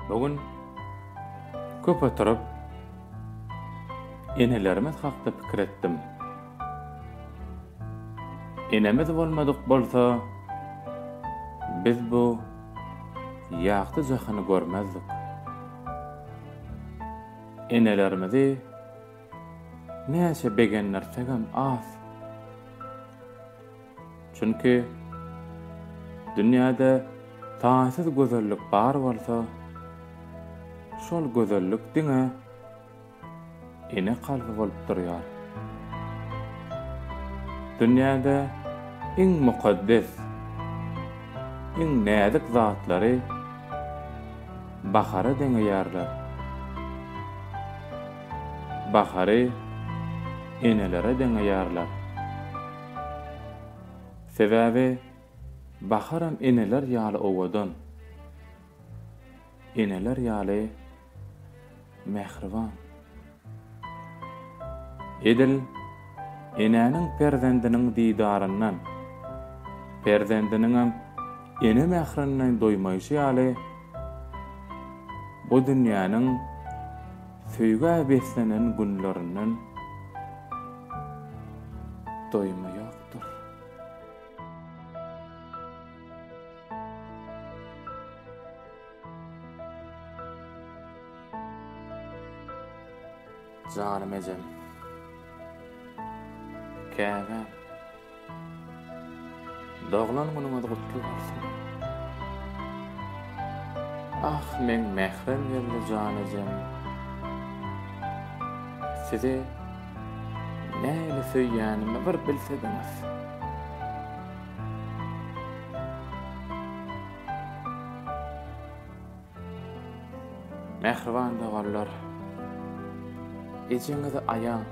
Bu gün köp oturyp enelerimiz hakda pikir etdim. Enemiz bolmadyk bolsa, biz bu ýagty jahany görmezdik. Enelerimizi näçe begendirsegem az. Çünki dünýäde taýsyz gözellik bar bolsa, şol gözellik diňe ene kalby bolup durýar. Dünýäde iň mukaddes, iň näzik zatlary bahara deňeýärler. Bahary enelere deňeýärler. Sebäbi baharam eneler ýaly owadan, eneler ýaly mähriban. Edil enäniň perzendiniň didaryndan, perzendiniňem ene mährinden doýmaýşy ýaly, bu dünýäniň söýgä beslenen günlerinden doýma ýokdur. Janym ejem. Käbäm. Doglan günüňiz gutly bolsun. Ah, meň mährem geldi jan ejem. Sizi nähili söýýänimi bir bilsediňiz. Mähriban doganlar, ejeňizi aýaň,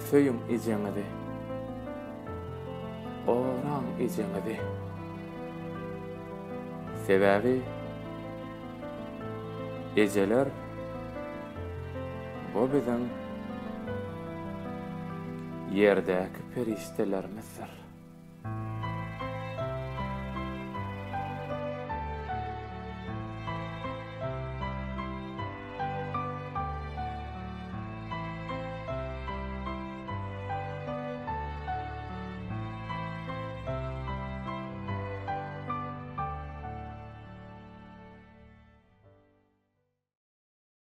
söýüň ejeňizi, goraň ejeňizi. Sebäbi ejeler bu biziň ýerdäki perişdelerimizdir.